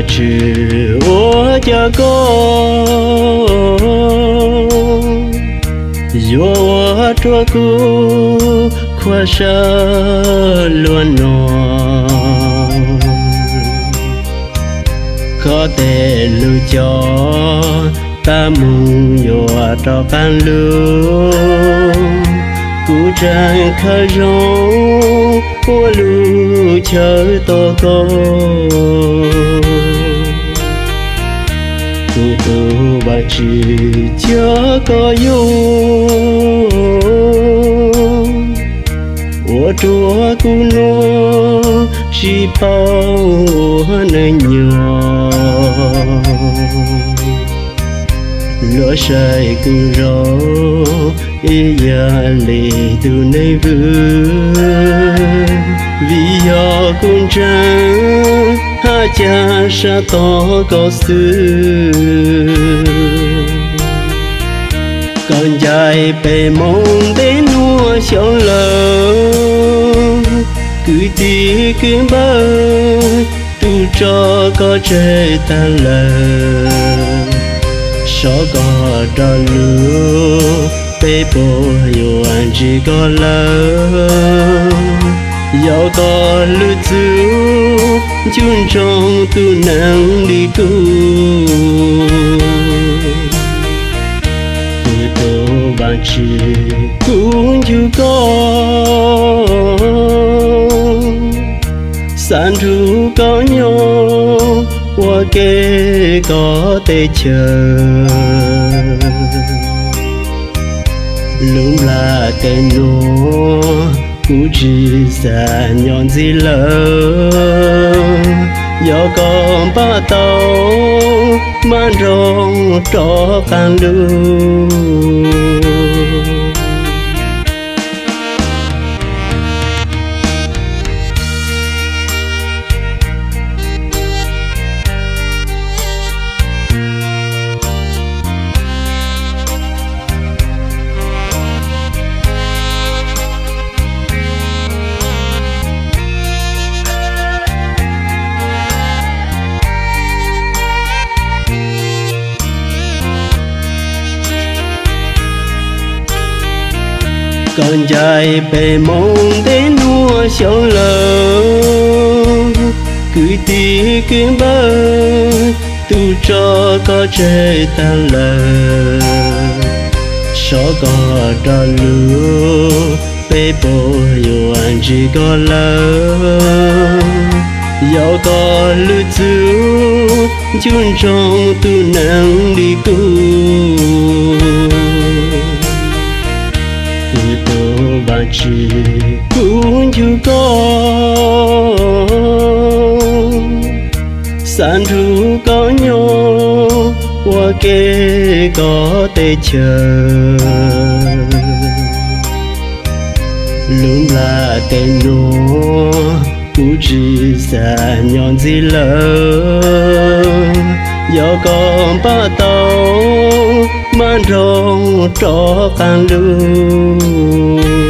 Tswv, ua cas koj yuav ua rau kuv khuab sab luaj no? Koj tej lus cog tas mus yuav rov qab lug, kuv tseem khaws zoo ua lub chaw tos koj. Kuv tus Vajtswv, cia koj yug ua rau kuv nuav sib paub ua neej nyuas. Luag saib kuv zoo ib yam li tus neeg vwm, vim yog kuv ntseeg hab cag sab tog koj xwb. Koj ncaim peb mus ntev nuav xyoo lawm, kwv tij kwv npawg, tub rog koj tseg tag lawm. Sov koj rov lug, peb puas yuav ntsib koj lawm? Yog koj lug txug, ncu ntsoov tus neeg li kuv. Kuv tus Vajtswv, kuv ncu koj, xav nrug koj nyob ua ke koj teb chaws. Lub nplaj teb nuav kuv tsis xav nyob ntxiv lawm, yog koj npaj tau, maj nroos rov qaab lug. Koj ncaim peb mus ntev nuav xyoo lawm, kwv tij kwv npawg, tub rog koj tseg tag lawm. Sov koj rov lug, peb puas yuav ntsib koj lawm? Yog koj lug txug, ncu ntsoov tus neeg li kuv. Kuv tus Vajtswv, kuv ncu koj, xav nrug koj nyob ua ke koj teb chaws. Lub nplaj teb nuav kuv tsis xav nyob ntxiv lawm, yog koj npaj tau, maj nroos rov qaab lug.